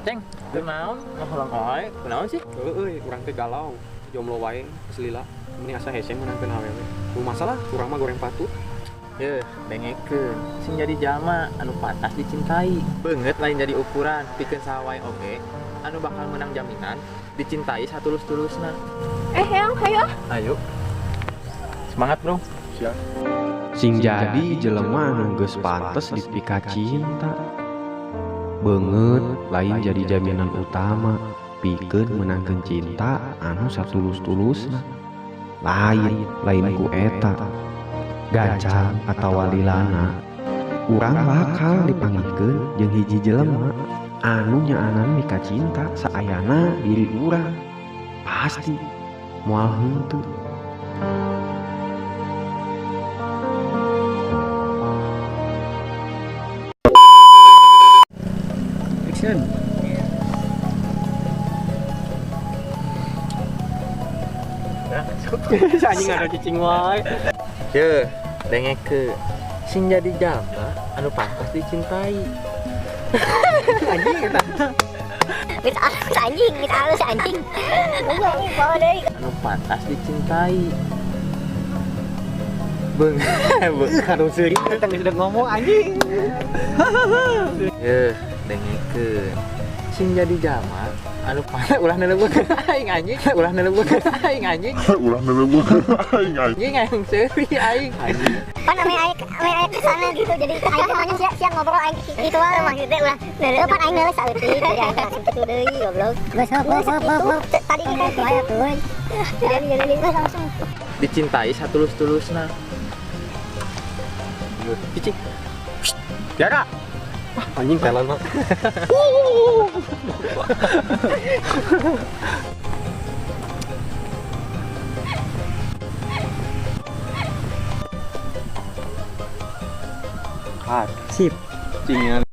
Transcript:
Ceng, kunaon? Ngaholong wae, kunaon sih? Heueuh, urang teh galau. Jomblo wae geus lila. Meni asa hese meunangkeun awewe. Ku masalah urang mah goreng patut. Yeuh, dengekeun. Sing jadi jalma anu pantas dicintai. Beungeut lain jadi ukuran, pikeun saha wae oge anu bakal menang jaminan dicintai satulus-tulusna. Yang, hayu ah. Ayo. Semangat, Bro. Siap. Sing jadi jelema anu geus pantes dipika cinta. Beungeut lain jadi jaminan utama pikeun meunangkeun cinta anu satulus-tulusna. Lain, lain ku eta. Gancang atawa lilana, urang bakal dipanggihkeun jeung hiji jelema anu nyaanan mika cinta saayana diri urang. Pasti moal henteu. Action. Anjing ada cicing wae. Yeuh, dengekeun. Sing jadi jalma anu pantas dicintai. Anjing eta. Geus alus anjing, geus alus anjing. Anu pantas dicintai. Beung, Kado seuri eta geus udah ngomong anjing. Yeuh, dengekeun. Sing jadi jalma anu pantas ulah neuleukeun aing anjing, ulah neuleukeun aing anjing. Ulah neuleukeun aing anjing. Anjing aing seuri aing. Pan ame aing kesana gitu jadi aing teh manya sia ngobrol aing gitu wae maksudnya ulah neuleuh pan aing neuleuh saeutik jadi aing langsung kitu deui goblok. Geus hop hop hop hop. Tadi kita Wae atuh. Jadi langsung dicintai satulus-tulusna. Cicing. Tiara. Wah, anjing talent mah. Sip. Cingan.